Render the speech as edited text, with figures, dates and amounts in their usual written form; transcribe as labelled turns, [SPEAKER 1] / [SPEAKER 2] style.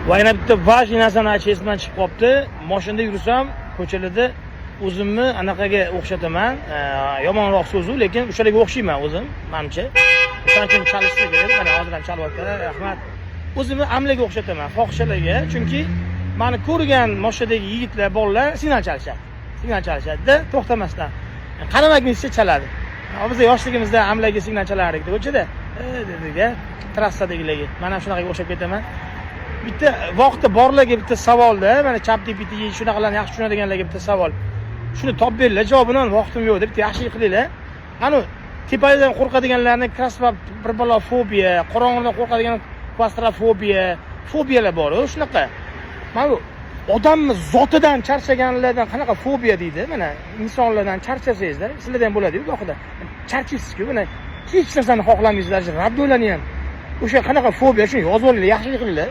[SPEAKER 1] Va yana bitta важный narsani aytish esimdan chiqib qolibdi. Mashinada yursam, ko'chalarda o'zimni anaqaga o'xshataman. Yomonroq so'z u, lekin o'shalarga o'xshayman o'zim, manimcha. O'shaning uchun chalishsa kerak. Mana hozir ham chalyaptilar, rahmat. O'zimni amlaga o'xshataman, fohishalarga, chunki mani ko'rgan mashinadagi yigitlar, bolalar signal chalishadi. Signal chalishadi-da, to'xtamasdan. Qaramaguncha chaladi. Biz yoshligimizda amlaga signal chalardik ko'chada. E, dedik, a, trassadagilarga. Mana shunaqaga o'xshab ketaman. Bitta vaqti borlarga bitta savolda, mana ChatGPT shunaqalarni yaxshi tushunadiganlarga bitta savol. Shuni topib beringlar, javobini vaqtim yo'q deb bitta yaxshi qilinglar. Anu tepadan qo'rqadiganlarni bir balo fobiya, qorong'idan qo'rqadigan klaustrofobiya, fobiyalar bor, shunaqa. Mana bu odamni zotidan charchaganlardan qanaqa fobiya deydi? Mana insonlardan charchasangizda, sizlarda ham bo'ladi-yu gohida. Charchaysizku, mana hech narsani xohlamaysizlar, родной larni ham. O'sha qanaqa fobiya, shuni yozib olinglar, yaxshi qilinglar.